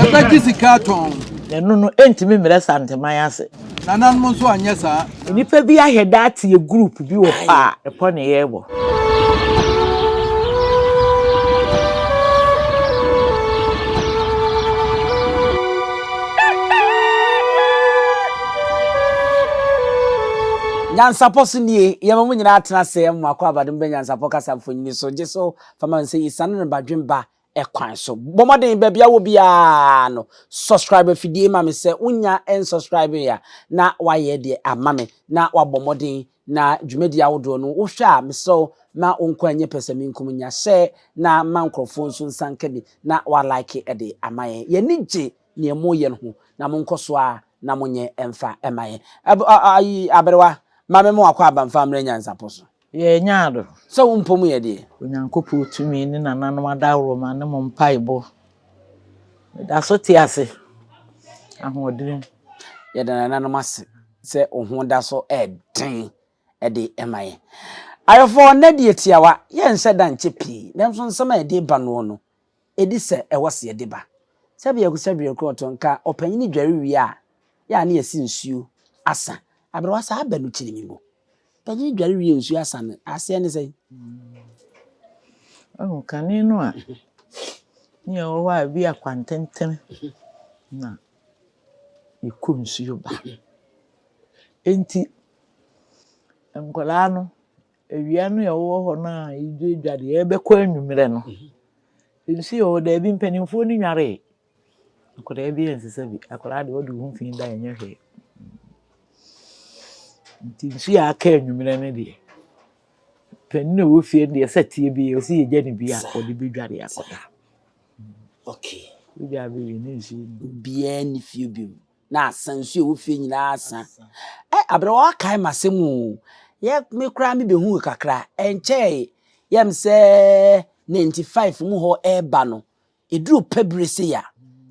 Yɛbɛgye sika atɔn. Na ɛno no, ɛntumi mmerɛ Santeman ase. Nananom nso anyɛ saa. Nnipa bi ahwɛ da ate yɛ group bi wɔ hɔ a, ɛpɔ ne yɛrebɔ. Nyansapɔ so nie, yɛma mo nyinaa atena ase mo akɔ abadom bɛ nyansapɔ kasa mfonini so, gye so fa ma nsɛ yi sane no badwemba kwan so. Bɔ mmɔden baabi a wɔ biara no, subscribe afidie ma me sɛ wonya nsubscribe a na wayɛ deɛ ama me na wabɔ mmɔden na dwumadi ahodoɔ no wohwɛ a mesrɛ wo ma wo nko anyɛ pɛsɛmenkum nya share na ma nkurɔfoɔ nso nsa nka bi na wa like de ama yɛn. Yɛn ani gye nea moyɛ no ho na monkɔ so ara na monyɛ mfa mma yɛn. Ayi aberewa ma me mo akɔ aba mfa mmerɛ nyansapɔ so. Yɛanya ado. Sɛ wo mpo mu yɛ deɛ. Onyankopɔn tumi ne nananom adaworoma ne mo mpaebɔ. Meda so te ase ahoɔdene mu. Yɛda nananom ase sɛ wo ho da so ɛden de ma yɛn. Ayɔfoɔ, nnɛ deɛ tiawa, yɛnhyɛ da nkyɛ pii, nanso nsɛm a yɛde reba noɔ no, ɛdi sɛ ɛwɔ sɛ yɛde ba. Sɛbiako sɛbiako ɔtɔ nka ɔpanyini dware wie a, yɛ a ne yɛsi nsuo asa. Aberewa saa aba no kyiri me mu. Panyin dware wie nsuo asa no, aseɛ ne sɛn? Ɔhu kane no a, ne yɛwɔ hɔ a ebi akwantenten na yɛkɔ nsuo ba. Enti nkwadaa no, awia no yɛwɔ hɔ no a yɛduadua deɛ yɛbɛkɔ anwummerɛ no, nsuo wɔ hɔ daabi mpanimfoɔ no nwaree. Akwadaa bi nsesa bi. Akwadaa deɛ ɔde wo ho fi da ɛnyɛ hwee. Nti nsuo a aka anwummerɛ no deɛ, panin a ɔwɔ fie no deɛ sɛ teɛ bi ɔsi yɛgya ne bi a ɔde bɛdware akwadaa. Okay. Wodwa bɛwie ne nsuo ni. Obiara nni fie bio. Na asa nsuo a ɛwɔ fie nyinaa asa. Ɛ aberewa wakae m'asɛm o. Yɛ me koraa me bɛhu kakra. Ɛnkyɛe yɛm sɛ 95 mu hɔ ɛreba no, Ɛduru pɛ bere sei a,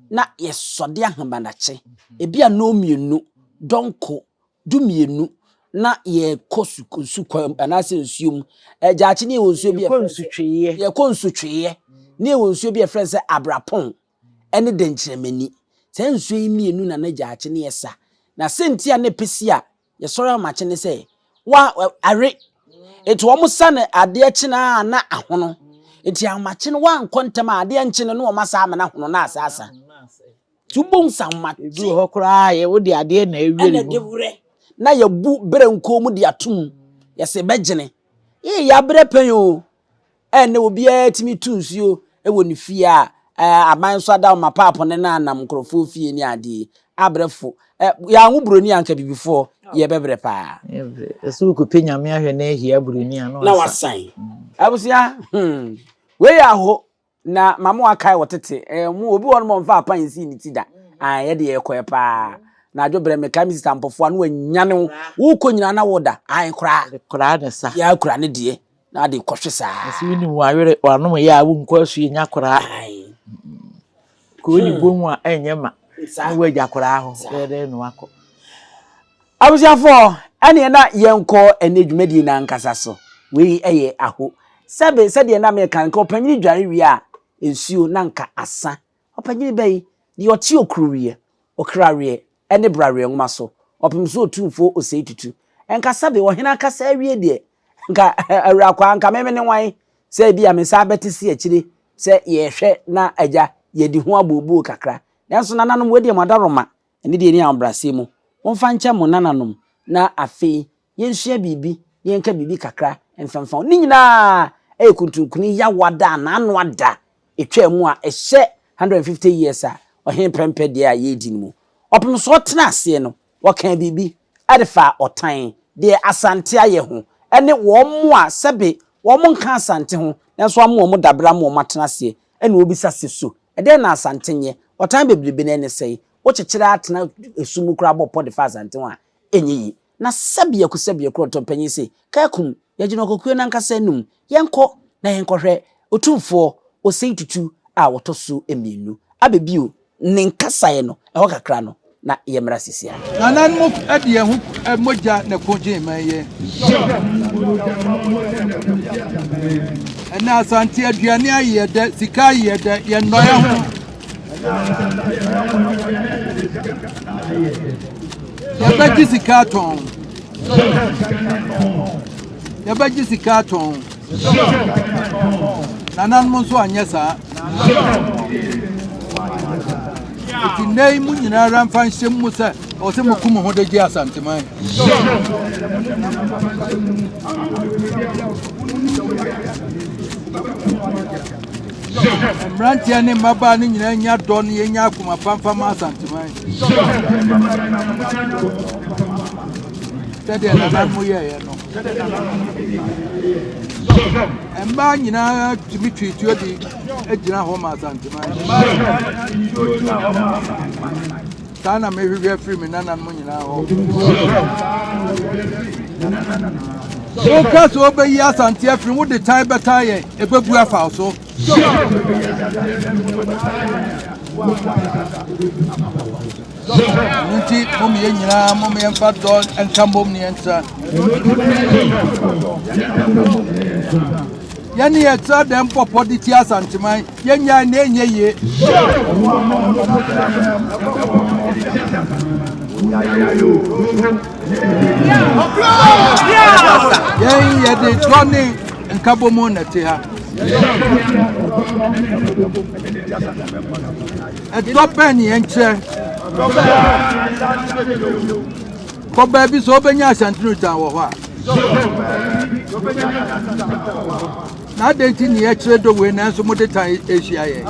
na yɛsɔde ahemanakye, ebi a nnɔnmienu, dɔnko, dumienu, na yɛkɔ su nsukwan anaasɛ nsuo mu. Gyaakye ne yɛwɔ nsuo bi a Yɛkɔ nsutweeɛ. Yɛkɔ nsutweeɛ. Ne yɛwɔ nsuo bi a yɛfrɛ no sɛ abrapɔn ne dɛnkyerɛmani. Saa nsuo yi mmienu na na gyaakye ne yɛsa. Na sɛnti a na ɛpɛ si a Yɛsɔre ahomakye ne sɛ wa awe. Nti wɔn sa no adeɛ kye no a na ahono. Nti ahomakye no wankɔ ntɛm a adeɛ nkye no na wɔn asa amena hono na asa asa. Nti wobɛhu sɛ ahomakye. Ebi wɔ hɔ koraa yɛ wode adeɛ na ɛwere mu. Ɛna de werɛ na yɛbu berɛ nkuo mu de atom. Yɛsɛ bɛgyene. Yee yɛabrɛ pɛn o. Ɛnnɛ obiara tumi tu nsuo wɔ ne fie a aban nso ada wɔn apaapo ne nanam nkurɔfoɔ fie ne adeɛ yi. Abrɛfo, yɛanwo buroni a anka abibifoɔ yɛbɛbrɛ paa. Yɛbrɛ. Ɛsɛ wokɔpɛ Nyame ahwɛ na ahia buroni a na wasan. Na wasan. Abusua, hmm, wei yɛ aho na ma mo akae wɔ tete. Eh, mo obi wɔ no ma ɔmfa apan nsii ne ti da. Ah, yɛ deɛ yɛkɔɛ paa. Na adwo brɛ mekae me sista mpɔfoa no wanyane wo. Wokɔ nyinaa na woda. Ae koraa. Koraa ne sa. Yɛ akura ne deɛ. Na ade kɔhwe saa. Ɛsɛ wonim w'awere w'anom yɛ a wonkɔ asu nya koraa. Kuro ne bɔ mu a ɛnyɛ ma. Na woagya koraa hɔ. Bɛyɛ dɛn na wakɔ. Abusuafoɔ, ɛneɛ na yɛnkɔ ɛnɛ dwumadie no ankasa so. Wei yɛ aho. Sɛbe, sɛdeɛ na meka no, nka ɔpanyini dware wie a, nsuo na nka asa. Ɔpanyin bɛn, deɛ ɔte okuruweɛ, ɔkraweɛ ne braweɛ nwoma so, ɔpem so otumfoɔ Osei Tutu. Nka sɛbe ɔhene akasa awie deɛ, nka Awurakwaa, nka me mene wan sɛ ebia me nsa abɛte si akyire sɛ yɛrehwɛ na agya yɛadi ho abooboo kakra. Nanso nananom, wei deɛ mo adaworoma ne deɛ ɛni ahobrɛaseɛ mu, momfa nkyɛ mo nananom na afei Yɛnsua biribi na yɛnka biribi kakra mfamfa ho. Ne nyinaa yɛ kuntunkuni yawa da a n'ano ada ɛtwaa mu a ɛhyɛ 150 years a ɔhene prɛmpɛ deɛ a yɛredi no mu. Ɔpem so ɔtena aseɛ no, ɔkaa biribi de faa ɔtan, deɛ Asante ayɛ ho, ne wɔn a sɛbe wɔn nka Asante ho nanso ama wɔn dabere ama wɔn atena aseɛ, ɛna ɔbisa sɛ so ɛdɛn na Asante nyɛ? Ɔtan bebrebe no ɛne sɛn? Wokyekyere ara tena esum mu koraa bɔ pɔ de fa Asante ho a, ɛnyɛ yie. Na sɛbeako sɛbeako ɔtɔmpanyin se, Kaakum, yɛgyina ɔkokuo no ankasa anum. Yɛnkɔ na yɛnkɔhwɛ Otumfoɔ Osei Tutu a ɔtɔ so mmienu aba bio, ne nkasaeɛ no, ɛhɔ kakra no, na yɛmmra seesei ara. Nananom de yɛn ho mogya na ɛko gyee man yi. Ɛnɛ Asante aduane ayɛ dɛ, sika ayɛ dɛ, yɛn nnɔeɛ ho. Yɛbɛgye sika atɔn. Yɛbɛgye sika atɔn. Nananom nso anyɛ saa. Enti nnɛ yi mo nyinaa ara mfa nhyɛ mu sɛ ɔwɔ sɛ moku mo ho de gye Asanteman. Mmeranteɛ ne mmabaa no nyinaa nya dɔ ne yɛnya akoma pa mfa ma Asanteman. Sɛdeɛ nananom yɛeɛ no. Mmaa nyinaa tumi twe tuo de gyina hɔ ma Asanteman. Saa na mehwehwɛ afiri me nananom nyinaa hɔ. Woka sɛ wobɛyi Asante afiri wode tan bɛtan yɛn, ɛbɛbu afa wo so. Ɛno nti, mom yɛn nyinaa mom yɛmfa dɔ nka mmom ne yɛntra. Yɛne yɛtra dɛm pɔpɔ de tia Asanteman, yɛnyae na ɛnyɛ yie. Yɛn yɛde dɔ ne nkabom na ɛte ha. Ɛdɔ bɛn ne yɛn kyerɛ? Kɔ baabi sɛ wobɛnya ahyɛntentan wɔ hɔ a. Na adɛn nti ne yɛkyerɛ dɔ wei nanso mode tan ahyia yɛn?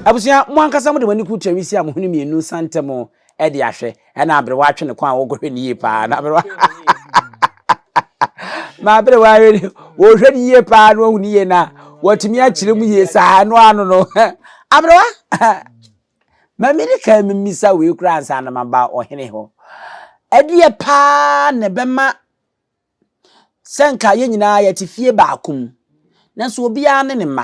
Abusua, mo ankasa mode mo ani kuta wisi a mo hwene mmienu nsa ntam de ahwɛ. Ɛna aberewa atwe ne kɔn a wɔkɔhwɛ ne yie paa na aberewa ma aberewa ahwɛ ne wɔhwɛ ne yie paa na wɔhu ne yie na wɔtumi akyerɛ mu yie saa no ano no aberewa ma me ne kan mmisa wei koraa ansa na maba ɔhene hɔ ɛdeɛ paa na ɛbɛma Sɛ nka yɛn nyinaa yɛte fie baako mu, nanso obiara ne ne mma,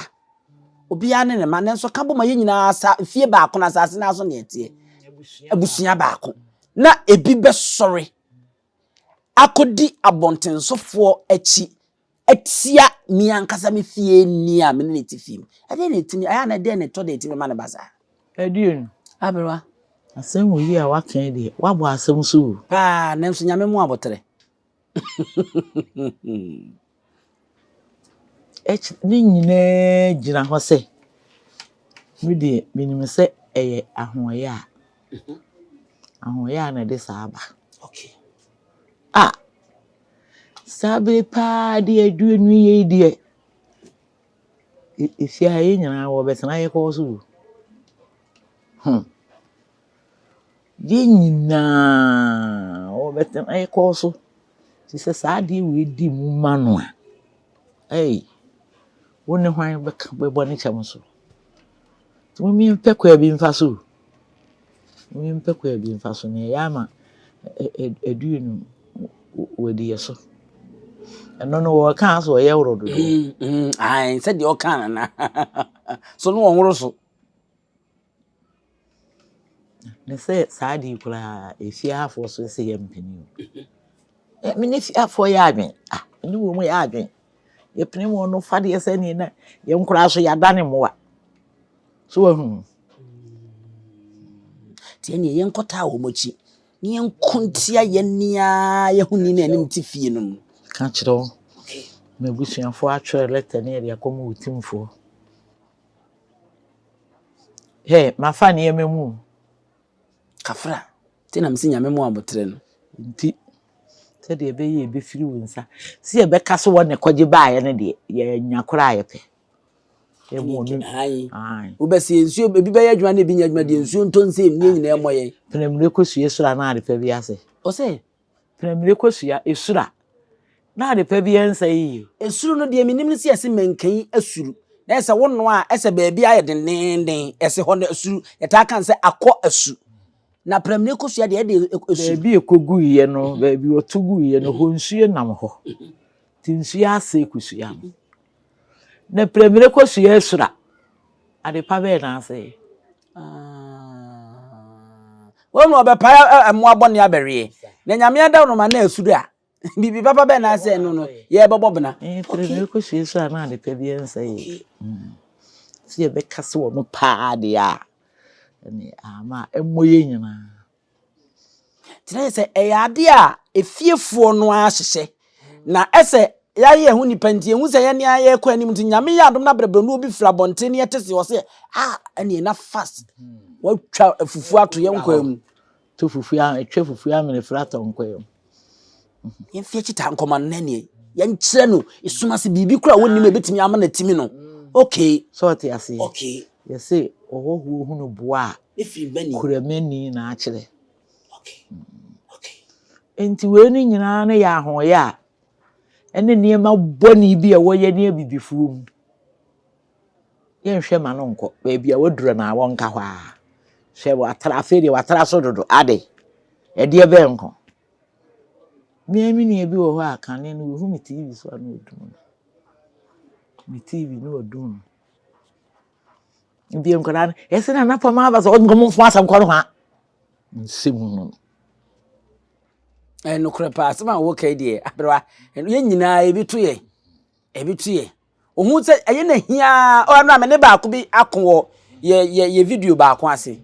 obiara ne ne mma, nanso ka bom a yɛn nyinaa sa fie baako na asase no so na yɛteɛ, abusua baako, na ebi bɛsɔre akɔdi abɔntensofoɔ akyi atia me ankasa me fie ni a me ne ne te fie mu. Ɛdeɛn na ɛtumi, ɛyɛ a na ɛdeɛn na ɛtɔ da ɛtumi ma no ba saa? Aduonu. Aberewa. Asɛm wɔ yi a waka yi deɛ, wabɔ asɛm so o. Paa, nanso Nyame mu aboterɛ. Ɛky ne nyinaa gyina hɔ sɛ, me deɛ menim sɛ ɛyɛ ahoɔyaa. Ahoɔyaa na ɛde saa ba. Okay. Ah, saa bere paa deɛ aduonu yi deɛ, efie ha yɛn nyinaa wɔbɛtena yɛ kɔɔ so o. Hmm. Yɛn nyinaa wɔbɛtena yɛ kɔɔ so. Nti sɛ saa adeɛ wei di mu ma no a, ei, wo ne hwan bɛka bɛbɔ ne kyɛm so? Nti mom yɛmpɛ kwan bi mfa so o. Mom yɛmpɛ kwan bi mfa so na ɛyɛ ama aduru no wadi yɛ so. Ɛno no wɔka sɛ ɔyɛ woro dodo. Ae, sɛdeɛ ɔka nana. So no wɔnworo so. Na sɛ saa ade yi koraa efie hafoɔ so sɛ yɛ mpene o. Eh, me ne fiefoɔ yɛ adwen. Ah, me ne wɔn yɛ adwen. Yɛpene wɔn no fa deɛ sɛ ne na yɛn koraa so yɛadane mmoa. So wahu. Nti ɛneɛ yɛnkɔtaa wɔn akyi na yɛnko ntia yɛn nea yɛho ni na anim te fie no mu. Ka kyerɛ wo. M'abusuafoɔ atwerɛ lɛtɛ ne yɛde akɔma wo timfoɔ. Hɛ, mafa nneɛma mu o. Kafra, nti na mese Nyame mo aboterɛ no. Nti, sɛdeɛ ɛbɛyɛ ɛbɛfiri wo nsa. Sɛ yɛbɛka sɛ wɔn na ɛkɔgye baeɛ no deɛ, yɛanya koraa a yɛpɛ. Wobɛsɛ nsuo, ebi bɛyɛ adwuma na ebi nyɛ adwuma deɛ nsuo ntɔ nsɛm ne nyinaa mmɔ yɛn. Pɛnɛmire kɔsua soro anaa adepa bi ase. Ɔsɛ. Pɛnɛmire kɔsua esoro a na adepa bi ɛnsɛ yiye. Esuru no deɛ menim ne sɛ yɛse mankan asuru. Na ɛsɛ wo noa a ɛsɛ baabi ayɛ dendeenden ɛsɛ hɔ no asuru. Yɛtaa ka no sɛ akɔ asu. Na pɛnɛmire kɔsua deɛ ɛde esuru. Baabi ɛkɔguiɛ no, baabi ɔto guiɛ no, hɔ nsuo nam hɔ. Nti nsuo asɛe kosua no. Na pɛnɛmire kɔsua esoro a, adepa bɛn na asɛe? Ah. Wɔn na ɔbɛpae mmoa bɔne abɛweɛ. Na Nyame adaworoma na asuru a. Biribi papa bɛn na asɛ no no yɛbɛbɔ bena. Tiri no kɔhwie so a na ade pa bi ɛnsɛ yɛ. Sɛ yɛbɛka sɛ wɔn paa deɛ a, ɛne ama a ɛmmɔ yɛ nyinaa. Kyerɛ sɛ ɛyɛ adeɛ a efiefoɔ no ara hyehyɛ na ɛsɛ yɛayɛ ɛho nipa nti ehu sɛ yɛne ayɛ kɔ anim nti Nyame yɛ adom na brɛbrɛ no obi firi abɔnten ne yɛte se ɔse ah ɛne na fast watwa fufuo ato yɛn nkwan mu. To fufuo a twa fufuo amene firi atɔ nkwan mu. Yɛmfa akyi taa nkɔma no na ɛneɛ yɛnkyerɛ no esum ase biribi kora a wɔnnim a ɛbɛtumi ama no atimi no. Okay. Sɛ ɔte aseɛ. Okay. Yɛse ɔhɔhoɔ hunu boa a Ɛfiri mani. Kura mani na akyerɛ. Okay. Okay. Nti wei no nyinaa no yɛ ahoɔyɛ a ɛne nneɛma bɔne bi a wɔyɛ ne abibifoɔ mu. Yɛnhwɛ ma no nkɔ baabi a waduro na wɔnka hɔ a. Hwɛ watra afei deɛ watra so dodo ade. Ɛdeɛ bɛn nko. Me me nua bi wɔ hɔ a kane no ohu me TV so a na ɔdum no. Me TV na ɔdum no. Nti nkwadaa no, yɛsɛ na anapa ma aba sɛ ɔnkɔ mo mfo asɛm kɔ no hɔ a. Nsɛm no. Ɛyɛ nokorɛ paa asɛm a wɔka yi deɛ aberewa yɛn nyinaa ebi to yɛ ebi to yɛ ohun sɛ ɛyɛ na hia ɔno a me ne baako bi ako wɔ yɛ yɛ yɛ video baako ase.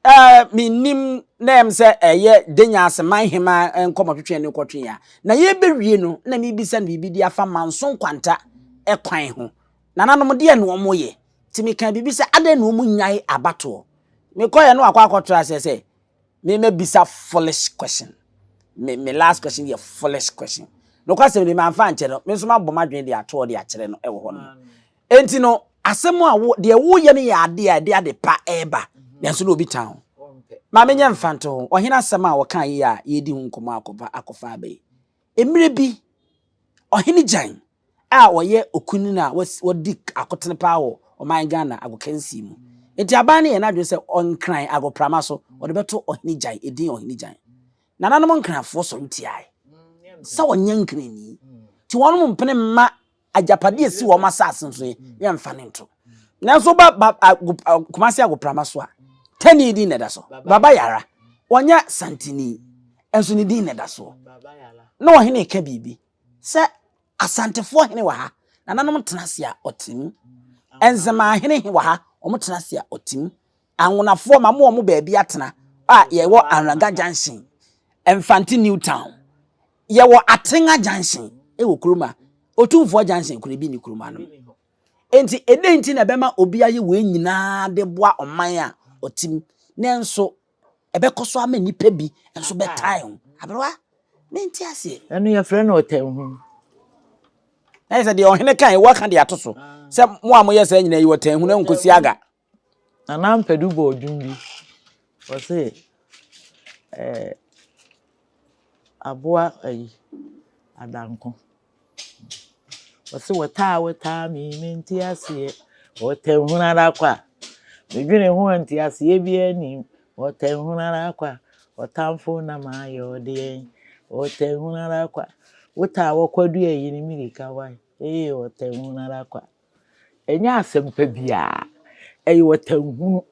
Ɛɛ, mennim na ɛm sɛ ɛyɛ Denya ase man hema nkɔmmɔtwetwe ne kɔtwe a. Na yɛbɛwie no, na mebisa no biribi de afa Manso Nkwanta kwan ho. Nananom deɛ na wɔn yɛ. Nti meka biribi sɛ adɛn na wɔn nyae abatoɔ. Mekɔyɛ no akɔ akɔtra aseɛ sɛ me mɛbisa foolish question. Me, me last question yɛ foolish question. Nokwasɛm ni, mamfa ankyɛ no, me nso mabɔ m'adwene de atoɔ de akyerɛ no wɔ hɔ nom. Enti no, asɛm a wo, deɛ woyɛ no yɛ adeɛ a ɛde ade pa reba, nanso na obi tan wo. Ma menyɛ mfantoho, ɔhene asɛm a ɔkaa yi a yɛredi ho nkɔmmɔ akɔfa akɔfa aba yi. Mmerɛ bi, ɔhene Gyan a ɔyɛ okunini a wadi akotene paa wɔ ɔman Ghana agokansie mu. Enti aban no yɛɛ n'adwene sɛ ɔnkran agoprama so, ɔde bɛto ɔhene Gyan, edin ɔhene Gyan. Nananom Nkranfoɔ sɔre tiae sɛ ɔnyɛ Nkranni. Nti wɔnom mpene mma Agyapadeɛ a ɛsi wɔn asase so yi, yɛmfa no nto. Nanso woba ba Kumasi Agoprama so a, Tani din na ɛda so. Baba Yara, ɔnyɛ Santini, nso ne din na ɛda soɔ. Na ɔhene reka biribi sɛ Asantefoɔ hene wɔ ha, nananom tena ase a ɔte mu. Nzemaahene wɔ ha, wɔn tena ase a ɔte mu. Anwonafoɔ ma mo wɔn baabi atena a yɛwɔ Anwraga Junction, Mfante New Town. Yɛwɔ Atenga junction wɔ kurom a, Otumfoɔ junction koro ebi nni kurom anom. Enti ɛdɛn nti na ɛbɛma obi ayɛ wei nyinaa de boa ɔman a ɔte mu, nanso ɛbɛkɔ so ama nnipa bi nso bɛtae ho? Aberewa, mente aseɛ. Ɛno yɛfrɛ no ɔtanhunu. Na yɛ sɛ deɛ ɔhene kae, wɔaka de ato so sɛ mo a moyɛ saa nyinaa yi ɔtanhunu nkosi aga. Nana Ampadu bɔɔ dwom bi, ɔse eh, aboa ayi, adanko. Ɔse wɔtaa wɔtaa me mente aseɛ, wɔtanhunu ara kwa. Medwene ho a nteaseɛ biara nnim, wɔtanhunu ara kwa. Ɔtamfo na mayɛ ɔdeɛn, wɔtanhunu ara kwa. Wotaa wɔkwadua ayi ne mirika wae, ee wɔtanhunu ara kwa. Ɛnyɛ asɛmpa biara. Ɛyɛ ɔtanhunu.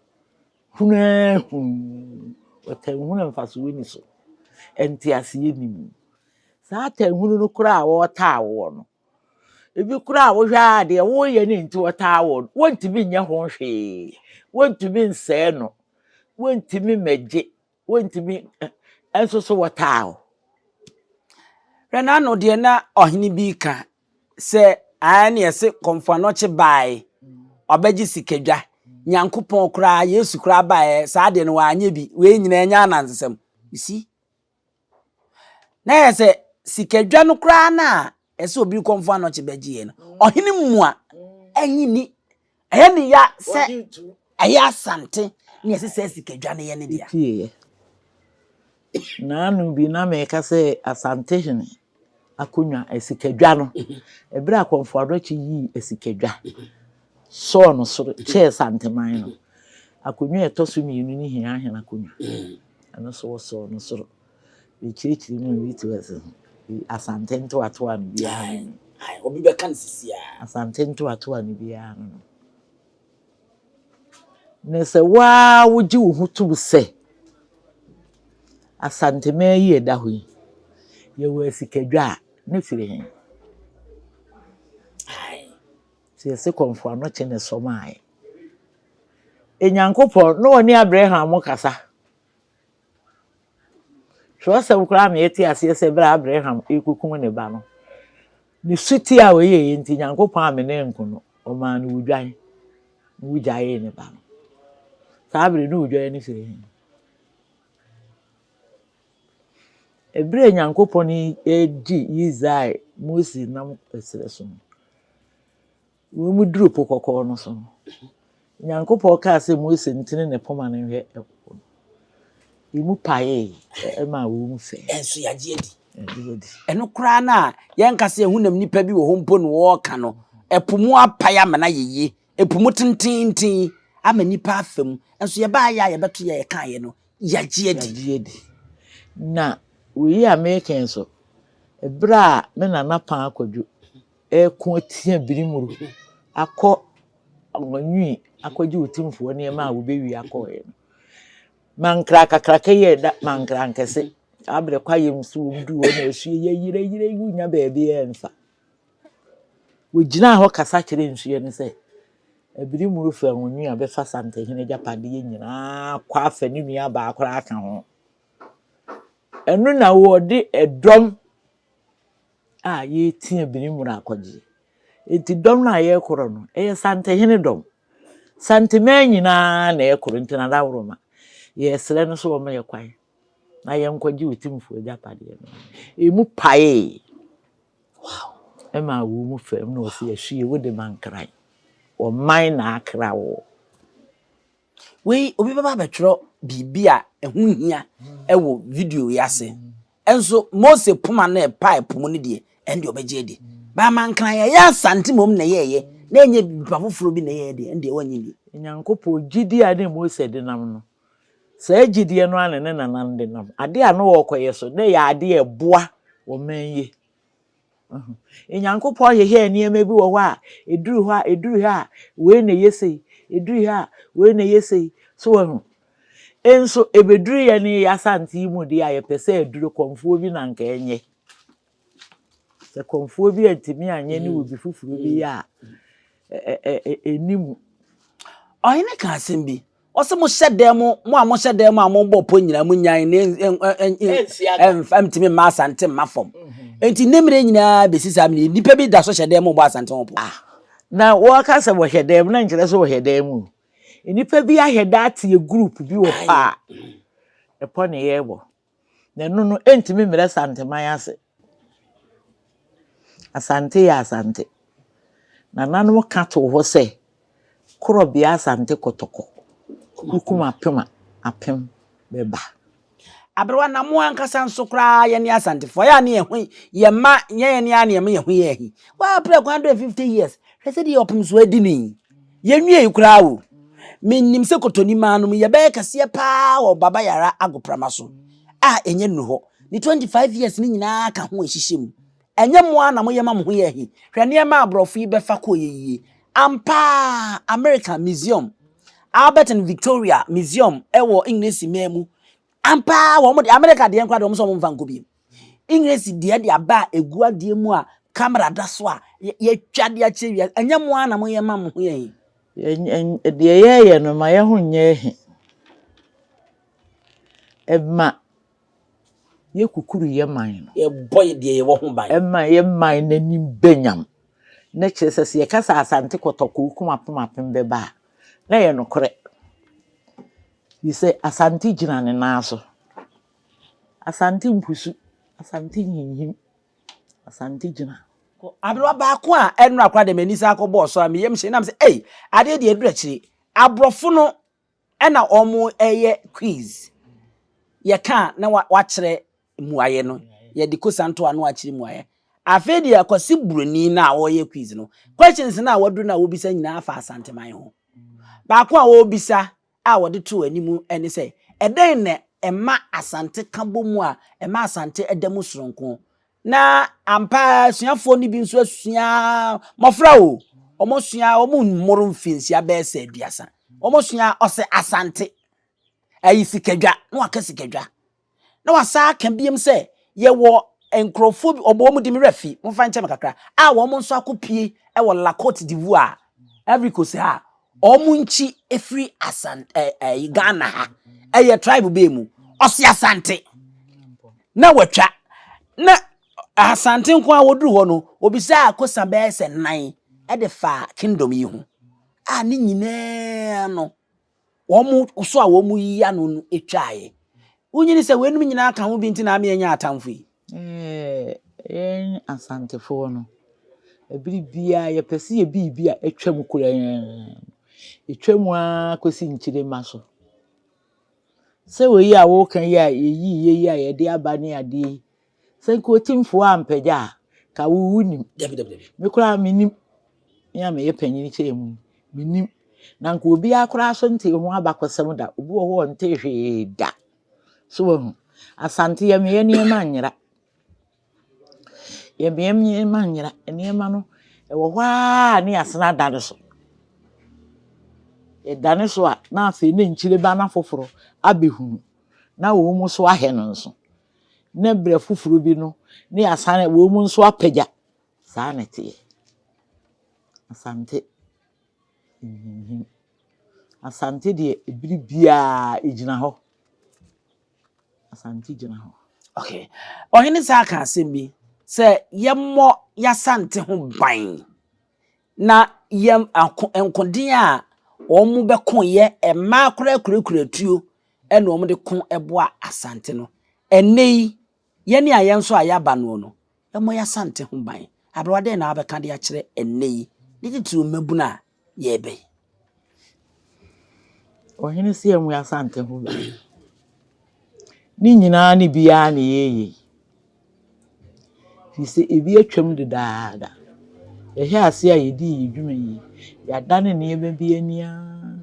Hunu ara hunu. Ɔtanhunu a mfasoɔ nni so. Nteaseɛ nni mu. Saa atanhunu no koraa a wɔretaa woɔ no, ebi koraa a wohwɛ a deɛ woreyɛ no nti wɔtaa woɔ no, wontumi nyɛ ho hwee. Wontumi nsɛe no. Wontumi mmɛgye. Wontumi nso so wɔtaa wo. Hwɛ n'ano deɛ na ɔhene bi reka sɛ ae ne ɛse Kɔmfo Anɔkye bae ɔbɛgye sikadwa Nyankopɔn koraa Yesu koraa baeɛ saa deɛ no wanyɛ bi wei nyinaa ɛnyɛ anansesɛm you see na yɛ sɛ sikadwa no koraa no a ɛsɛ obi Kɔmfo Anɔkye bɛgyeɛ no ɔhene mua ɛnye ni Ɛyɛ me ya sɛ ɛyɛ Asante na yɛse saa sikadwa no yɛ ne dea. Tieɛ. Naanu bi na meka sɛ Asantehene akonnwa, asikadwa no, ɛberɛ a Kɔmfo Adɔkye yii asikadwa sɔɔ no soro kyɛɛ Santeman no, akonnwa a ɛtɔ so mmienu ne Hiahene akonnwa. Ɛno nso wɔsɔɔ no soro. Mekyerɛkyerɛ mu a, bi te sɛ Asante ntoatoa no biara no. Obi bɛka no sisi a. Asante ntoatoa no biara no. Na sɛ wo ara wogye wo ho tom sɛ Asanteman yi a ɛda hɔ yi, Yɛwɔ asikadwa a, ne firi he? Nti yɛse Kɔmfo Anokye ne sɔmaeɛ. Nyankopɔn, na ɔne Abraham kasa. Twerɛsɛm koraa ma yɛte aseɛ sɛ berɛ a Abraham rekɔkum ne ba no, ne sotie a ɔyɛeɛ nti, Nyankopɔn ammene anku no, ɔmaa no wudwan na wogyaee ne ba no. Saa bere no wudwan no firi he? Ɛberɛ a Nyankopɔn regye Israel Mose nam ɛserɛ so no, Wɔduruu Po Kɔkɔɔ no so no, Nyankopɔn kaa sɛ Mose ntene ne poma no nhwɛ ɛpo no. Emu paee maa wɔn fɛe. Ɛnso yɛagye adi. Yɛagye adi. Ɛno koraa no a yɛnka sɛ ɛhonam nipa bi wɔ hɔ mpo na wɔreka no, ɛpo mu apae ama no ayɛ yie, ɛpo mu tententen ama nnipa afa mu. Nso yɛbaeɛ a yɛbɛto yɛ yɛkaeɛ no, yɛagye adi. Yɛagye adi. Na wei a mereka yi nso, ɛberɛ a me nana Paa Kwadwo reko atia Birimuru akɔ Anwanwui akɔgye Otumfoɔ nneɛma a wɔbɛwie akɔeɛ no. Mankra kakraka yi a ɛda Mankra nkɛse, saa berɛ kwaeɛ mu so wɔn duu hɔ na asuo yi ayirayira yi wonya baabi ɛmfa. Wɔgyinaa hɔ kasa kyerɛɛ nsuo no sɛ, Abirimuru fa Anwanwui a bɛfa Santehene agyapadeɛ nyinaa kɔ afa ne nua baa koraa ka ho. Ɛno na wɔde ɛdɔm a yɛretia Birimura akɔgye. Enti dɔm no a yɛrekorɔ no, ɛyɛ Santehene dɔm. Santeman nyinaa na ɛrekorɔ, nti na dawuroma. Yɛresrɛ no sɛ ɔmma yɛ kwan na yɛnkɔgye Otumfoɔ agyapadeɛ no. Emu paee. Wow! Ɛmaa wɔn mu fam na ɔse, Ahwie, wode mankran. Ɔman na akra wo. Wei, obi bɛba abɛtwerɛ biribi a ɛho nhia wɔ video yi ase. Nso Mose poma no ɛpae po mu no deɛ, ɛnde ɔbɛgye adi. Baamankran ɛyɛ Asante mmom na ɛyɛɛyɛ, na ɛnyɛ nipa foforɔ bi na ɛyɛɛ deɛ, ɛndeɛ wɔnnye nni. Nyankopɔn gyidie a ne Mose de nam no, saa gyidie no ara na ne nananom de nam. Adeɛ a na wɔrekɔyɛ so, na ɛyɛ adeɛ a ɛboa ɔman yi. Nyankopɔn hyehyɛɛ nneɛma bi wɔ hɔ a, ɛduru hɔ a, ɛduru ha a, wei na ɛyɛ sei, ɛduru ha a, wei na ɛyɛ sei. So wahu? Nso ɛbɛduru yɛn ne yɛn Asante yi mu deɛ a, yɛpɛ sɛ aduro kɔmfoɔ bi na anka ɛnyɛ. Sɛ kɔmfoɔ bi antumi anyɛ ne obi foforɔ bi yɛ a, ɛnni mu. Ɔhene ka asɛm bi. Ɔsɛ mo hyɛ dan mu, mo a mo hyɛ dan mu a mo bɔ pɔ nyinaa mo nyan ne ɛnfa ntumi mma asante mma fam. Nti ne mmerɛ nyinaa bɛsi saa mmerɛ nipa bi da so hyɛ dan mu bɔ asante ho po. Ah, na wɔka sɛ wɔhyɛ dan mu na nkyerɛ sɛ wɔhyɛ dan mu. Nnipa bi ahwɛ da ateɛ group bi wɔ hɔ a ɛpɔ ne yɛbɔ. Na ɛno no ɛntumi mmerɛ Santeman ase. Asante yɛ Asante. Nananom ka too hɔ sɛ, Korɔbea Asante Kɔtɔkɔ, wokum apem a, apem bɛba. Aberewa, na mo ankasa nso koraa yɛne Asantefoɔ, ɛyɛ a ne yɛn ho yɛ mma, nyɛ yɛn ara na yɛma yɛn ho yɛ ahi. Woapere kwan 150 years, hwɛ sɛdeɛ ɔpem so adi no yi. Yɛnwiei koraa o. Menim sɛ Kotonimaa no mu yɛbɛyɛ kɛseɛ paa wɔ Baba Yara agoprama so a ɛnyɛ nnuru hɔ. Ne 25 years no nyinaa ka ho a ɛhyehyɛ mu. Ɛnyɛ mo ara na moyɛ ma mo ho yɛ ahi. Hwɛ nneɛma a aborɔfo yi bɛfa kɔeɛ yie. Ampa ara America Museum, Albert and Victoria Museum wɔ Englesi man mu. Ampa ara wɔn de, America deɛ koraa deɛ wɔn sɛ wɔn mfa nkɔ bio. English deɛ de aba a egu adeɛ mu a camera da so a yɛatwa de akyerɛ wiase. Ɛnyɛ mo ara na moyɛ ma mo ho yɛ he? Deɛ yɛyɛ no ma yɛn ho nyɛ he. Ɛma yɛkukuru yɛ man no. Yɛbɔ deɛ yɛwɔ ho ban. Ɛma yɛ man no anim bɛ nyam. Na kyerɛ sɛ sɛ yɛka sɛ Asante Kɔtɔkɔ kum apem apem bɛba a, na ɛyɛ nokorɛ. Firi sɛ Asante gyina ne nan so. Asante mpusu, Asante nhinhim, Asante gyina. Aberewa baako a ɛnora koraa deɛ m'ani san kɔbɔɔ so a me yam hyee nam sɛ ei adeɛ deɛ ɛduru akyire aborɔfo no ɛna wɔn ɛyɛ quiz yɛka a na wakyerɛ mmuaeɛ no yɛde kosa nto ano akyerɛ mmuaeɛ afei deɛ Kwasi Buroni no a ɔreyɛ quiz no questions no a waduru no a wɔbisa nyinaa fa Asanteman ho baako a wɔrebisa a wɔde too anim ne sɛ, Ɛdɛn na ɛma Asante ka bɔ mu a ɛma Asante da mu soronko? Na ampa ara asuafoɔ no bi nso asua, mmɔfra o, wɔsua, wɔn mmoro mfinhyia bɛyɛ sɛ aduasa, wɔsua ɔsɛ Asante, ayi sikadwa, na waka sikadwa. Na wasan aka biom sɛ yɛwɔ nkurɔfoɔ bi, ɔbɔ wɔn din, me werɛ afi, momfa nkyɛ me kakra, a wɔn nso akɔpue wɔ La Cote d'Ivoire, Ivory Coast ha a, wɔn nkyi firi Asan ɛ ɛ Ghana ha, ɛyɛ tribe bɛɛ mu, ɔse Asante, na watwa, na Asante nko a wɔduru hɔ no, obisaa kosa bɛyɛ sɛ nan de faa kingdom yi ho, a ne nyinaa no, wɔn so a wɔyiyi ano no twaeɛ. Wonyini sɛ weinom nyinaa ka ho bi nti na ama yɛanya atamfo yi? Ɛɛ, yɛn Asantefoɔ no, ɛberɛ biara yɛpɛ sɛ yɛ biribi a atwam koraa. Ɛtwam ara kɔsi nkyirimma so. Sɛ wei a woreka yi a yɛyiiɛ yi a yɛde aba ne adeɛ yi, Sɛ nka otimfoɔ ampagya a, ka wo wonim. Dabi dabi dabi. Me koraa mennim. Me a meyɛ panyin kyɛn mu yi, mennim. Na nka obiara koraa so ntee ho abakɔsɛm da. Obi wɔ hɔ a ɔntee hwee da. So wahu? Asante yɛmeyɛ nneɛma nyera. Yɛmeyɛ nneɛma nyera. Nneɛma no, ɛwɔ hɔ ara ne yɛasene adane so. Yɛdane so a, na afei ne nkyireba no afoforɔ abɛhunu. Na wɔn nso ahɛ no nso. na berɛ foforɔ bi no ne yɛasane wɔn mu nso apagya. Saa na ɛteɛ. Asante nhinhim. Asante deɛ ɛbere biara ɛgyina hɔ. Asante gyina hɔ. Okay. Ɔhene saa ka asɛm bi sɛ yɛmmɔ yɛasante ho ban na yɛn ako nkoden a wɔn bɛko yɛ mmaa koraa kurakura tuo na wɔde ko boa Asante no. Ɛnnɛ yi, yɛn a yɛn nso a yɛaba noɔ no, yɛmmɔ yɛn Asante ho ban. Aberewa, dɛn na wobɛka de akyerɛ ɛnnɛ yi, ne titiriw mmabunu a yɛreba yi? Ɔhene se yɛmmɔ yɛn Asante ho ban. Ne nyinaa ne biara na yɛreyɛ yi. Firi sɛ ebi atwam dedaada. Yɛhyɛɛ aseɛ a yɛdii yɛn dwuma yi, yɛadane nneɛma bi ani ara.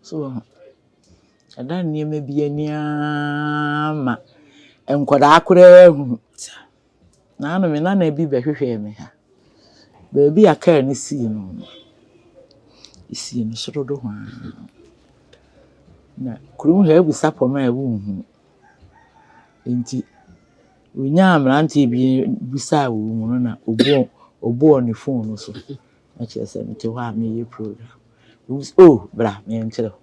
So woahu? Ɛda nneɛma bi ani ara ma nkwadaa koraa hunu. Naano me nana bi bɛhwehwɛɛ me ha. Baabi a kaa no sii no no, esii no soro do hɔ ara. Na kurom ha abisa pɔm a wonhu. Nti onyaa mmeranteɛ bi bisaa wɔn mu no na ɔbɔɔ ɔbɔɔ ne phone no so. Na kyerɛ sɛ mete hɔ a mereyɛ program. Obi sɛ, oh, bra menkyerɛ wo.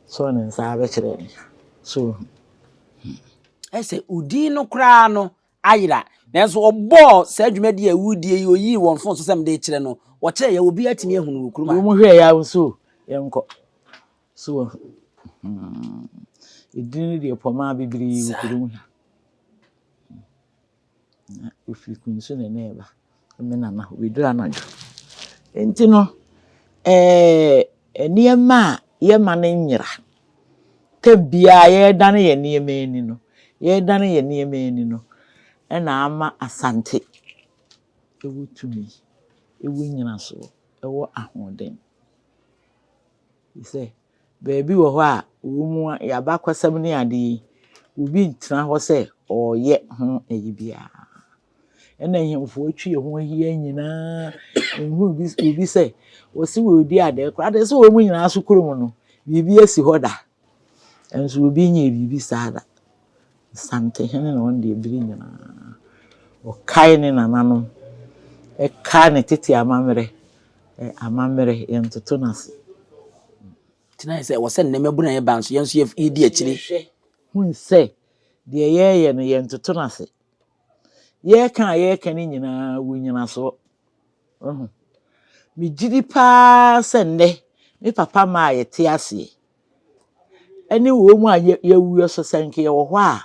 Sɔɔ ne nsa ara bɛkyerɛɛ me. So wohu? Ayɛ sɛ odin no koraa no ayera. Nanso ɔbɔɔ saa dwumadi a ɛwudie yi, oyii wɔn fon so sɛ mede rekyerɛ no. Wɔkyerɛ yɛ, obiara atumi ahunu wɔ kurom ha. Wɔn hwɛɛ yɛ a, wɔn so yɛnkɔ. So woahu? Hmm. Edin no deɛ pɔmaa bebree wɔ kurom ha. Na ɔfiri Kunsu na na ɛreba me nana hɔ, bɛduru anadwo. Nti no, ɛɛ nneɛma a yɛma no nyera, tɛm biara yɛredane yɛn nneɛma ani no, yɛredane yɛn nneɛma ani no, ɛna ama Asante ɛwɔ tumi, ɛwɔ nnyinasoɔ, ɛwɔ ahoɔden. Efisɛ baabi wɔ hɔ a wɔn yɛn abakɔsɛm ne ade yi, obi ntena hɔ sɛ ɔreyɛ ho ayi biara. Ɛna ahemfo atwi yɛn ho ahyia nyinaa, nhu obi obi sɛ wɔsi wɔredi adeɛ koraa de sɛ wɔn nyinaa so kurom no, biribi asi hɔ da. Nso obi nyɛɛ biribi saa da. Asantehene na ɔno deɛ bere nyinaa ɔkae ne nananom, ɛkae ne tete amammerɛ. Amammerɛ, yɛntoto no ase. Nti na ayɛ sɛ ɛwɔ sɛ nnɛ mmabunu a yɛba nso, yɛn nso yɛdi akyire. Yɛhwɛ hu sɛ deɛ yɛreyɛ no, yɛntoto no ase. Yɛreka a yɛreka no nyinaa wɔ nnyinasoɔ. Wahu? Megye di pa ara sɛ nnɛ, me papa mma a yɛte aseɛ, ɛne wɔn a yɛawu nso, sɛ anka yɛwɔ hɔ a,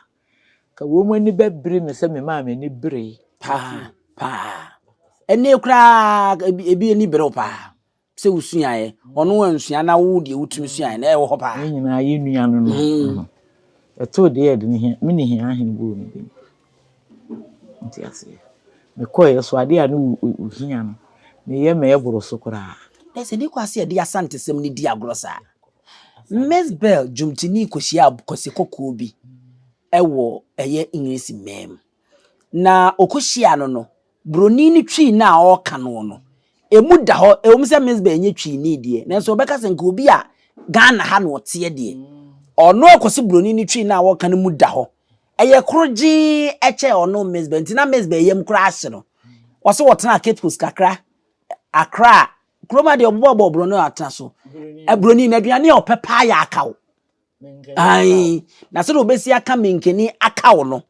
Ka wɔn ani bɛbere me sɛ memaa m'ani beree. Paa, paa. Ɛnne koraa, ebi, ebi ani bere wo paa. Sɛ wosuaeɛ, ɔno ansua na wo deɛ wotumi suaeɛ na ɛwɔ hɔ paa. Yɛn nyinaa yɛ nua no no. Mm. Ɛtoo deɛ yɛde ne hia, me ne hia ahene bɔɔ me din. Nti aseɛ. Mekɔeɛ so adeɛ a ne ohia no, meyɛ ma ɛboro so koraa. Na sɛ ne kɔ ase yɛde asantesɛm no di agorɔ saa. Miss Bell dwomtoni kɔhyiaa Kwasi Kɔkɔɔ bi wɔ ɛyɛ English man mu. Na ɔkɔhyiaa no no, buroni no Twi no a ɔreka no no, ɛmu da hɔ. Ɛwom sɛ Miss Bell nyɛ Twini deɛ, nanso ɔbɛka sɛ nka obi a Ghana ha na ɔteɛ deɛ, ɔno a Kwasi buroni no Twi no a ɔreka no mu da hɔ. Ɛyɛ koro gyee ɛkyɛ ɔno Mizbel nti na Mizbel yam koraa ahye no. Ɔsɛ wɔtenaa Cape Coast kakra, Accra, kurom ha deɛ ɔbobɔbɔ borɔno a atena so. Buroni na aduane a ɔpɛ paa yɛ akaw. Ae, na sɛdeɛ ɔbɛsi aka menkani akaw no,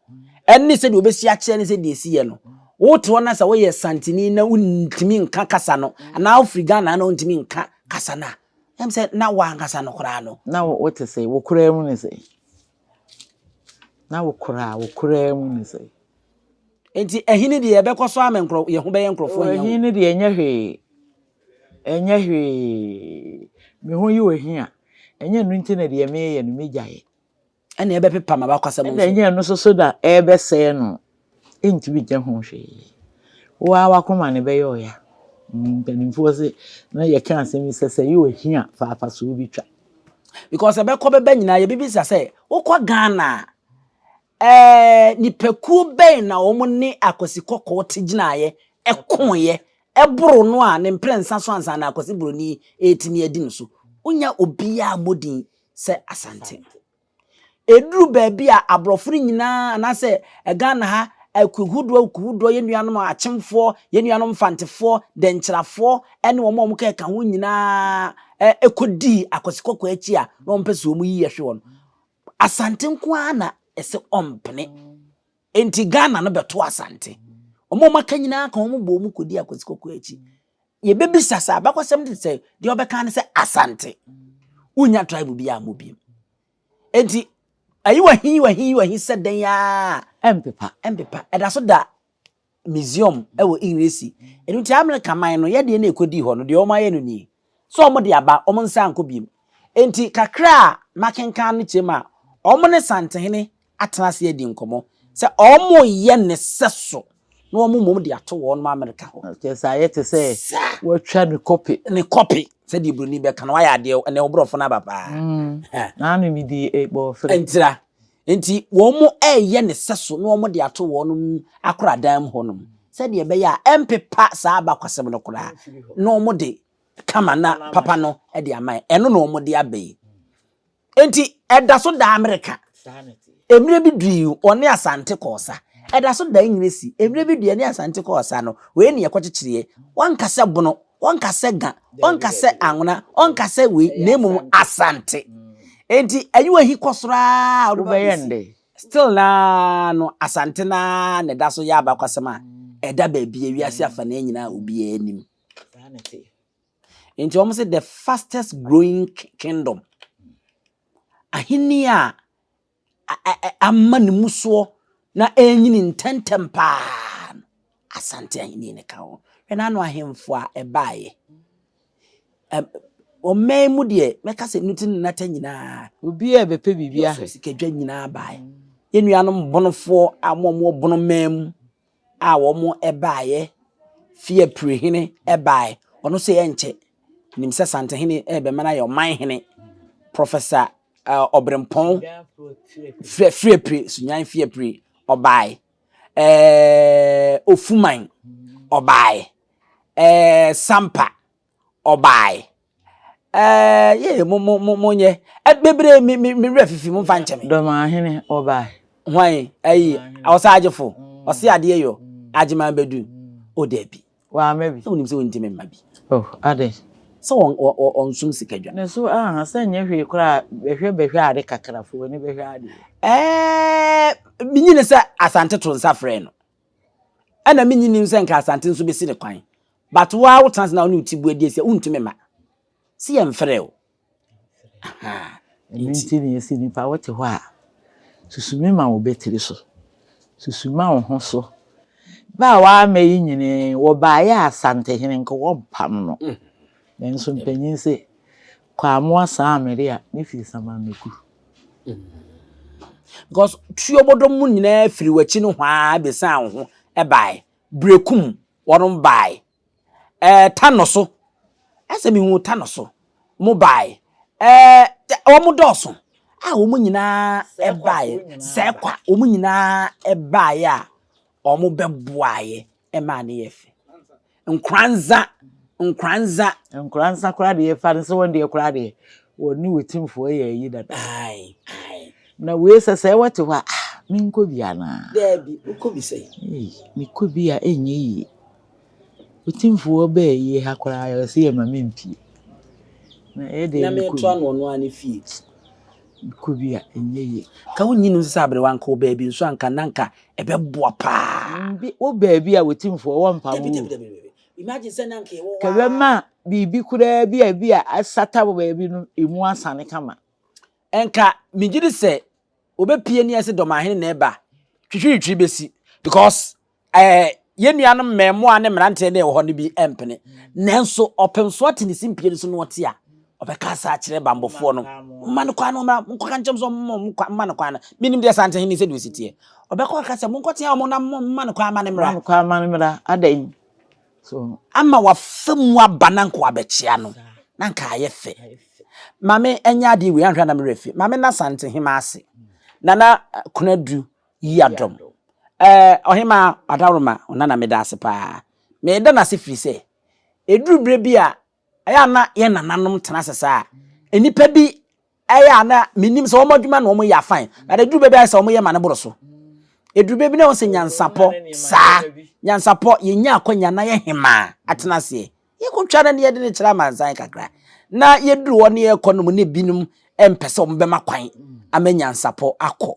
ɛne sɛdeɛ ɔbɛsi akyerɛ ne sɛdeɛ ɛsi yɛ no. Wote hɔ na sɛ woyɛ Santini na wontumi nka kasa no, anaa wofiri Ghana na wontumi nka kasa no a, ɛm sɛ na woankasa no koraa no. Na wote sɛ, wo koraa mu ne sɛ. Na wo koraa, wo koraa mu ne sɛ. Enti ɛhene deɛ ɛbɛkɔ so ama nkurɔ yɛn ho bɛyɛ nkurɔfoɔ hia o. Ɛhene deɛ ɛnyɛ hwee, ɛnyɛ hwee. Me ho yi wɔ hia, ɛnyɛ ɛno nti na deɛ meyɛ no megyae. Ɛna ɛbɛpepa m'abakwasɛm nso. Ɛna ɛnyɛ ɛno nso so na ɛrebɛsɛe no, ɛntumi nyɛ ho hwee. Wo ara w'akoma na ɛbɛyɛ ɔya. Mpanimfoɔ se na yɛka asɛm yi sɛ sɛ ɛyɛ wɔ hia fa afasoɔ bi twa. Because ɛbɛkɔ bɛba nyinaa yɛbɛbisa sɛ wokɔ Ghana a ɛɛ nipakuo bɛn na wɔn ne Akwasi Kɔkɔɔ te gyinaeɛ ɛkoeɛ ɛboro no a ne mprɛnsa so ansa na Akwasi Buroni ɛretumi adi no so. Wonya obiara mmɔ din sɛ Asante. Ɛduru baabi a aborɔfo no nyinaa anaasɛ Ghana ha akuhodoɔ akuhodoɔ yɛn nuanom akyemfoɔ, yɛn nuanom mfantefoɔ, dɛnkyerɛfoɔ ne wɔn a wɔkeka ho nyinaa kɔdii Akwasi Kɔkɔɔ akyi a na wɔmpɛ sɛ wɔyi yɛ hwe wɔn. Asante nko ara na ɛsɛ ɔmpene. Enti Ghana no bɛto Asante. Wɔn a wɔaka nyinaa ka wɔn bɔ wɔn kɔdi Akwasi Kɔkɔɔ akyi. Yɛbɛbisa sɛ abakɔsɛm de sɛ deɛ ɔbɛka ne sɛ Asante. Wonya tribe bi a mmɔ biem. Enti ayi wahi wahi wahi sɛ dɛn ara Ɛmpepa. Ɛmpepa. Ɛda so da museum wɔ Englesi. Ɛno nti Amerika man no yɛdeɛ na ɛkɔdii hɔ no deɛ wɔn ayɛ no nie. Sɛ wɔn de aba wɔn nsa ankɔ biem. Enti kakra a makenkan no kyerɛ mu a wɔn ne Santehene atena ase adi nkɔmmɔ sɛ wɔreyɛ ne sɛso na wɔn mmom de ato wɔn Amerika hɔ. Kyerɛ sɛ ayɛ te sɛ wɔatwa ne kɔpe. Ne kɔpe sɛdeɛ buroni bɛka no wayɛ adeɛ ɛnɛ wo borɔfo no aba paa. Mm, naano mi di eh, bɔɔfere. Ntira. Nti wɔn reyɛ ne sɛso na wɔn de ato wɔn akoradan mu hɔnom sɛdeɛ ɛbɛyɛ a ɛmpepa saa abakwasɛm no koraa na wɔn de kama na papa no de ama yɛn. Ɛno na wɔn de aba yi. Enti ɛda so da Amerika. Mmerɛ bi dui ɔne Asante kɔɔ sa. Ɛda so da Engiresi. Mmerɛ bi dui ɛne Asante kɔɔ sa no, wei ne yɛkɔkyekyereɛ. Wɔnka sɛ Bono, wɔnka sɛ Ga, wɔnka sɛ Anwona, wɔnka sɛ wei, na mmom Asante. Enti ayiwahi kɔ soro ara a wode ba bɛsi. Still naa no, Asante no ara na ɛda so yɛ abakwasɛm a ɛda baabi a wiase afanaa nyinaa obiara nim. Nti wɔn sɛ the fastest growing kingdom. Ahenni a ama ne mu soɔ na ɛrenyini ntɛntɛm paa no, Asante ahenni no ka ho. Hwɛ n'ano ahemfo a ɛbaeɛ. Ɔman mu deɛ mɛka sɛ Nuti ne Nata nyinaa. Obiara bɛpɛ biribi ahwɛ. Sikadwa nyinaa baeɛ. Yɛn nuanom bonofoɔ a wɔn a wɔwɔ bono man mu a wɔbaeɛ, Fiapirehene baeɛ, ɔno nso ɛnkyɛ, nim sɛ Santehene rebɛma no ayɛ ɔmanhene, Professor uh, Ɔberempɔn Fiapire, Sunyan Fiapire, ɔbaeɛ, eh, Ofuman, ɔbaeɛ, eh, Sampa, ɔbae. Ɛɛ yee mo mo mo mo nyɛ bebree mi mi mi werɛ fifi mo nfa nkyɛ me. Dɔmahene ɔbae. Hwan ayi ɔsɛ agyefo ɔsɛ adeɛ yɔ agyeman bɛdu o dabi. Wamma bi. Sɛ wonim sɛ wontimi mma bi. Oh adɛn. Sɛ wɔn wɔ ɔnsom sikadwa. Ne so aha sɛ nyɛ hwee koraa bɛhwɛ bɛhwɛ ade kakra fo w'ani bɛhwɛ adeɛ. Ɛɛ menyini sɛ Asante to nsa frɛ no. Ɛna me nyinim sɛ nka Asante nso bɛsi ne kwan. But wo ara wotena ase na wo ne wo ti bu adi asi a, wontumi mma. Se yɛmfrɛ wo. Ahaa. Ɛno nti na yɛsi nipa wote hɔ a, susu me ma wo bɛtiri so. Susu ma wo ho so. Ba a wamma yi nyinaa, wɔbaeɛ a Asantehene nka wɔmpam no. Nanso mpanyin se, Kwamoa saa mmere a ne fie Samanmeku. Because tuobodɔ mu nyinaa firi w'akyi no hwaa bɛsiane wo ho bae. Berekum wɔnom bae. Ɛɛ Tano so, ɛsɛ mehu Tano so, mo bae. Ɛɛ wɔn dɔɔso a wɔn nyinaa baeɛ. Sɛkwa wɔn nyinaa baeɛ a wɔn bɛboaeɛ ɛmaa no yɛ fɛ. Nkoranza, Nkoranza. Nkoranza koraa deɛ yɛfa no sɛ wɔn deɛ koraa deɛ wɔne Otimfoɔ yɛ ayi dada. Ae, ae. Na wei sɛ sɛ wɔte hɔ a, ah. Menkɔ bi anaa? Daabi, wokɔ bi sɛn? Ei, mekɔ bi a ɛnyɛ yie. Otumfoɔ bɛɛ yie ha koraa yɛ ɔse yɛ ma mempie. Na ɛyɛ dɛn Na mekɔ metoa bi? no ɔno ara ne fie. Mekɔ bi a ɛnyɛ yie. Ka wonnyi no nso sɛ aberewa nka wo baabi nso anka na anka ɛbɛboa paa. Bi wo baabi a otumfoɔ wɔmpa Dabi wo dabi o. dabi dabi. Imagine sɛ na anka yɛwɔ hɔ Ka ara. bɛma biribi koraa bi a bi a asata wɔ baabi no emu asane kama. Nka megye di sɛ obepie ne ɛsɛ dɔmahene na ɛba twitwiritwiri bɛsi because ɛɛ yɛn nuanom mmɛɛmoa ne mmeranteɛ na ɛwɔ hɔ no bi mpene nanso ɔpemsoɔ te ne simpie no so na ɔte a ɔbɛka asa akyerɛ bambɔfoɔ no mma no kwan no ɔmmra monkɔka nkyɛm sɛ ɔmma no kwan no menim deɛ Santehene sɛdeɛ ɔsi teɛ ɔbɛkɔ aka sɛ monkɔtea ɔmo na mma no kwan ma no Mma mmra no kwan ma no mmra adɛn so. Ama wafa mu aba na nka wabɛkyea no na nka ayɛ fɛ. Maame ɛnyɛ adeɛ wei anhwɛ na me werɛ fi. Maame na Santehema ase. Nana Konadu Yiadom. Ɛɛ Ɔhemaa Adaworoma Onana meda ase paa. Meda no ase firi sɛ ɛduru berɛ bi a ɛyɛ a na yɛn nananom tena ase saa a nnipa bi ɛyɛ a na menim sɛ wɔn adwuma na wɔn yɛ afan but ɛduru baabi ayɛ sɛ wɔn yɛ ma no boro so ɛduru baabi na wɔn sɛ nyansapɔ saa nyansapɔ yɛnya akwanya na yɛ hemaa atena aseɛ yɛkɔtwa no ne yɛde no kyerɛ amansan kakra na yɛduru hɔ ne yɛkɔ no mu ne binom mpɛ sɛ wɔn bɛma kwan ama nyansapɔ akɔ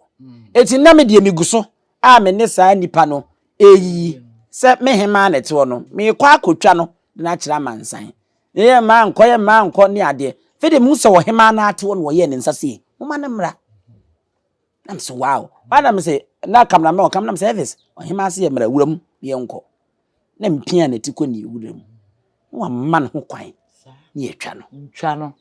eti na me deɛ megu so a me ne saa nipa no ɛreyiyi sɛ me hemaa na ɛte hɔ no mekɔ akɔtwa no de no akyerɛ amansan Ne yɛ mmaa nkɔ, yɛ mmaa nkɔ ne adeɛ. Afei deɛ mehu sɛ ɔhemaa no ara te hɔ na ɔyɛɛ ne nsa sei, momma no mmra. Na mese wow. Hɔ na mese, na cameraman ɔka na mese Elvis, ɔhemaa se yɛ mmra wura mu na yɛnkɔ. Na mpia ne ti kɔ ne wura mu. Na wama ne ho kwan ne yɛtwa no. Ntwa no.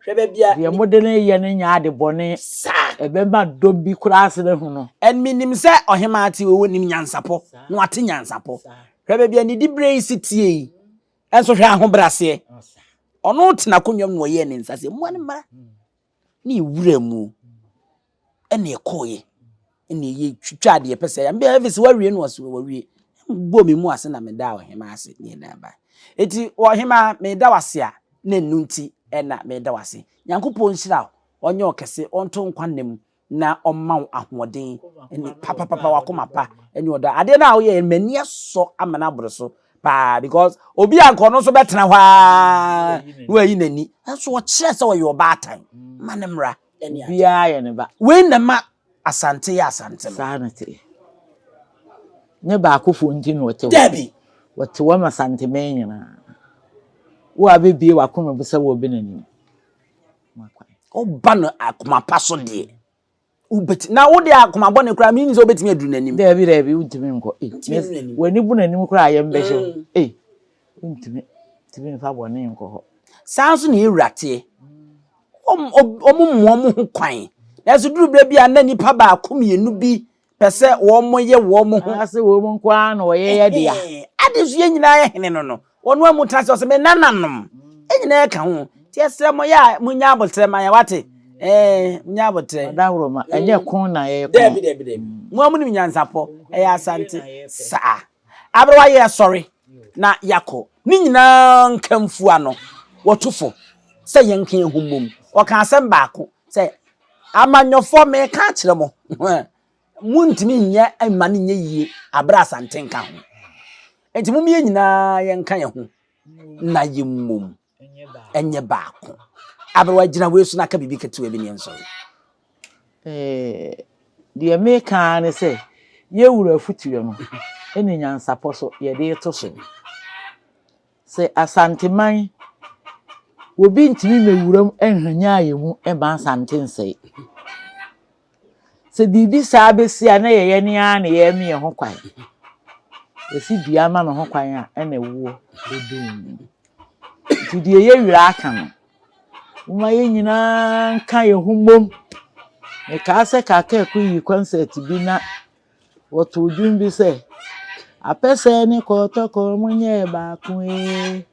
Hwɛ baabi a. Deɛ mode no reyɛ no nyɛ ade bɔne. Saa. Ɛbɛma dɔm bi koraa ase ahu no. And menim sɛ ɔhemaa te hɔ, ɔnim nyansapɔ, na wate nyansapɔ. Hwɛ baabi a ne diberɛ yi si teɛ yi. Nso hwɛ ahobrɛaseɛ. Ɔno tena akonnwa mu na ɔyɛɛ ne nsa sɛ mmoa no mmara ne ewura mu ɛna ɛkɔɔyɛ ɛna ɛyɛ twitwa adeɛ pɛ sɛ mbɛ ɛfɛ sɛ wawie no ɔsɛ wawie bɔ me mu ase na meda ɔhema ase ne ɛna ba eti ɔhema meda wase a na ɛnu nti ɛna meda wase Nyankopɔn nhyira wo ɔnyɛ ɔkɛse ɔnto nkwa nna mu na ɔma wo ahoɔden ne papapapa wakoma pa ne ɔdɔ adeɛ no a woyɛ m'ani asɔ ama no aboro so paa because obi a nka ɔno nso bɛtena hɔ aa na wayi n'ani nso ɔkyerɛ sɛ ɔyɛ ɔbaatan ma ne mmra ɛne obiara yɛ ne ba wei na ma Asante yɛ Asante no saa na te nyɛ baakofoɔ nti na ɔte hɔ dabi wɔte hɔ ma Asanteman nyinaa wo a bɛbie wakoma mu sɛ wɔ bi n'anim Woba no akoma pa so deɛ, wobɛti na wo deɛ akoma bɔne koraa menim sɛ wobɛtumi aduru n'anim. Daabi daabi wontumi nkɔ. Wontumi nnuru n'anim. W'ani bu n'anim koraa a yɛm bɛhyɛ wo. Ei wontumi ntumi mfa bɔne nkɔ hɔ. Saa nso na yɛn wura teɛ. Wɔn wɔn mmoa wɔn ho kwan. Nanso duru berɛ bi a na nnipa baako mmienu bi pɛ sɛ wɔyɛ wɔn ho. Anaasɛ wɔn nko ara na wɔyɛ yɛ dea. Ade nso yɛn nyinaa yɛ hene no no, wɔn a wɔtena ase ɔsɛ me nananom, yɛn nyinaa ka ho. Nti yɛsrɛ mo yɛ a munya abotrɛ ma yɛn wate. Ɛɛ munya abotrɛ. Ɔdawuroma, ɛnyɛ ko na yɛko. Daabi daabi daabi. Mo a monim nyansapɔ, ɛyɛ Asante saa. Aberewa yɛ sɔre na yɛakɔ. Ne nyinaa nkamfua no, wɔto fo sɛ yɛnka yɛn ho mmom. Wɔka asɛm baako sɛ Amanyɔfoɔ meka akyerɛ mo, montumi nyɛ mma no nyɛ yie aberɛ a Asante nka ho. Nti mom yɛn nyinaa yɛnka yɛn ho na yɛmmom nyɛ baako. Aberewa gyina wei so na aka biribi ketewa bi ne yɛnsɔre. Eh, deɛ meka ara ne sɛ yɛn wura afutuo no ne nyansapɔ so yɛde reto so. Sɛ Asanteman, obi ntumi mmɛwura mu nhwanyan yɛn mu mma Asante nsɛe. Sɛ biribi saa bɛsi a na yɛ yɛn ara na yɛrema yɛn ho kwan. Yɛsi dua ma ne ho kwan a ɛna ɛwoɔ ɛdum. Nti deɛ yɛ wura aka no, momma yɛn nyinaa nka yɛn ho mmom. Mekaa sɛ Kaakaako yii kɔnsɛt bi na Wɔtoo dwom bi sɛ, Apɛsɛ ne kɔtɔkɔ monyɛ baako ee.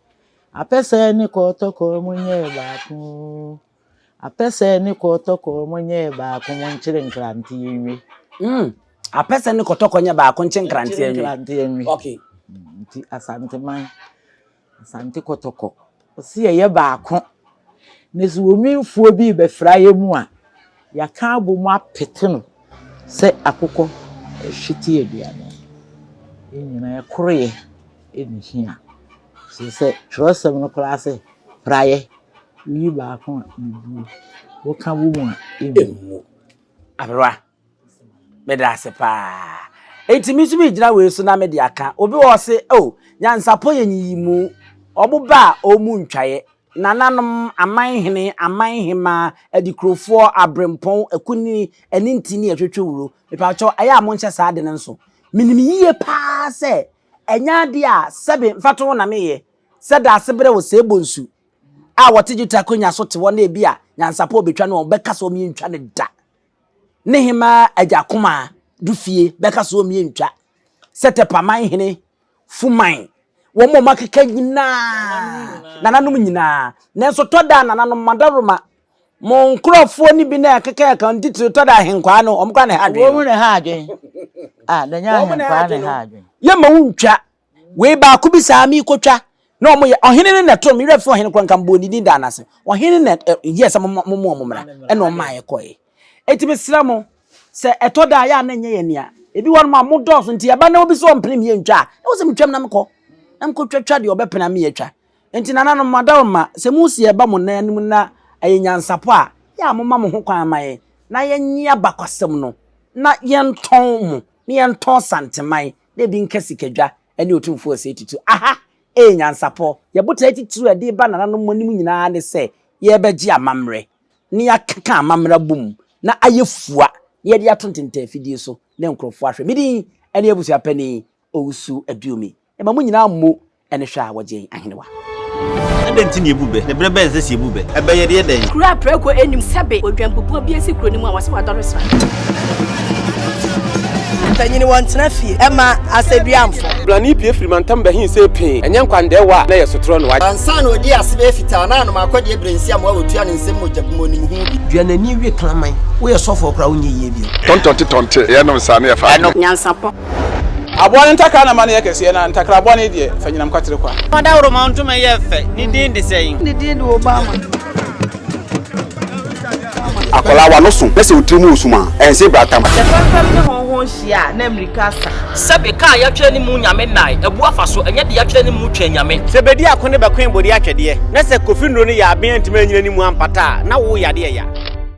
Apɛsɛ ne kɔtɔkɔ monyɛ baako. Apɛsɛ ne kɔtɔkɔ monyɛ baako monkyere nkranteɛ nwe. Mm. Apɛsɛ ne kɔtɔkɔ nyɛ baako nkye nkranteɛ nwe. Nkranteɛ nwe. Okay. Mm, nti Asanteman, Asante kɔtɔkɔ. Ɔsi yɛyɛ baako. Na sɛ omimfoɔ bi rebɛfra yɛ mu a, yɛaka abɔ mu apete no. Sɛ akokɔ hwete aduane a, yɛn nyinaa koroyɛ na ehia. Kyerɛ sɛ twerɛsɛm no koraa sɛ praeɛ, woyi baako a ɛbuo, woka bɔ mu a ɛmmu. Aberewa, meda ase paa. Enti me nso megyina wei so na mede aka. Obi wɔ hɔ se, oh, nyansapɔ yɛ nyiyimu. Wɔn ba a wɔn ntwaeɛ. Nananom, aman hene, aman hemaa, adikurofoɔ, aberempɔn, akunini, ɛne ntini a ɛtwetwe wuro. Mepaakyɛw, ɛyɛ a monhyɛ saa ade no nso. Menim yie paa sɛ ɛnyɛ adeɛ a sɛbe mfatoho na meyɛ sɛ Daasebrɛ wɔ Seebonsu a wɔte dwetɛ akonnwa so te hɔ na ebi a nyansapɔ rebɛtwa no a wɔbɛka sɛ wɔn ntwa no da. Ne hemaa agya kumaa du fie bɛka sɛ wɔn ntwa. Sɛ Tɛpaman hene Fuman, wɔn a wɔakeka nyinaa, nananom nyinaa. Nanso tɔ da a nananom madaworoma, mo nkurɔfoɔ no bi na ɛkeka ɛka ntitiriw tɔ da ahenkwaa no, wɔn koraa na ɛha adwene no. Wɔn na ɛha adwene. Ah, na nyɛ ahenkwaa na ɛha adwene. Yɛma wo ntwa. Wei baako bi saa meekɔtwa na wɔn yɛ ɔhene no na ɛto me werɛ fi ɔhene koraa nka mbɔ ne din da n'ase. Ɔhene na yɛ sɛ mo mo wɔn mmra ɛna wɔn maa yɛkɔɛ. Enti mesrɛ mo, sɛ ɛtɔ da a, ɛyɛ a na ɛnyɛ yɛn nea. Ebi wɔ hɔnom a, modɔɔso nti ɛba na obi sɛ ɔmpene me yɛntwa a, ɛwɔ sɛ metwam na mekɔ, na mekɔtwatwa deɛ ɔbɛpene ama yɛatwa. Enti nananom, mo adaworoma, sɛ mosi ɛba mo nan anim na ɛyɛ nyansapɔ a, yɛ a momma mo ho kwan mma yɛn, na yɛnnye abakwasɛm no, na yɛntɔn mo, na yɛntɔn Santeman, na ebi nka sikadwa ne Otumfoɔ Osei Tutu. Aha ɛyɛ nyansapɔ. Yɛn botaeɛ titiriw a ɛde reba nananom anim nyinaa ne sɛ yɛrebɛgye amammerɛ. na yɛakeka amammerɛ abom na ayɛ fua na yɛde ato ntentan afidie so na nkurɔfoɔ ahwɛ. Me din ne Abusuapanin Owusu Aduomi. Mema mo nyinaa mmo ne hwɛ a wɔgye yɛn ahenewa. Adɛn nti na yɛbu bɛ? Na berɛ bɛn na ɛsɛ sɛ yɛbu bɛ? Ɛbɛ yɛ deɛ dɛn? Kuro a prako nnim sɛbe odwanbubuo bi asi kuro no mu a wɔse wadɔre sra. Mpanyin wɔntena fie mma asɛduamfo. Blani pue firi mantam bɛhe see pee, ɛnyɛ nkwandɛɛwa a na ɛyɛ sotorɔ no. Ansa na ɔdii ase bɛyɛ fitaa na anom akɔdeɛ berɛ nsi amoa wɔtua ne nsam mogya bi ma ɔnim ho bi. Dua n'ani we kraman. Woyɛ sɔfoɔ koraa wonyɛ yie bio. Tɔntɔnte tɔnte, yɛnom saa na yɛfa adwene. Nyansapɔ. Aboa no ntakra na ma no yɛ kɛseɛ, na ntakra bɔne deɛ, fa nyinam kwatere kwa. Ɔdawuroma ntoma yɛ fɛ, ne din de sɛn? Ne din de Obama. Akwadaa w'ano so na sɛ wo tiri mu wɔ sum a, ɛnse bratam. Sɛ fɛmfɛm ne hɔnhɔn hyia a, na mmirika asa. Sɛbe ka a yɛatwerɛ ne mu Nyame nnae, abu afa so, ɛnyɛ deɛ yɛatwerɛ ne mu Twɛn Nyame. Sɛ bedi ako ne bɛkoe bode atwɛdeɛ, na sɛ Kofi nnuro no yɛ aben antumi anyina ne mu ampata a, na wo yadeɛ ya.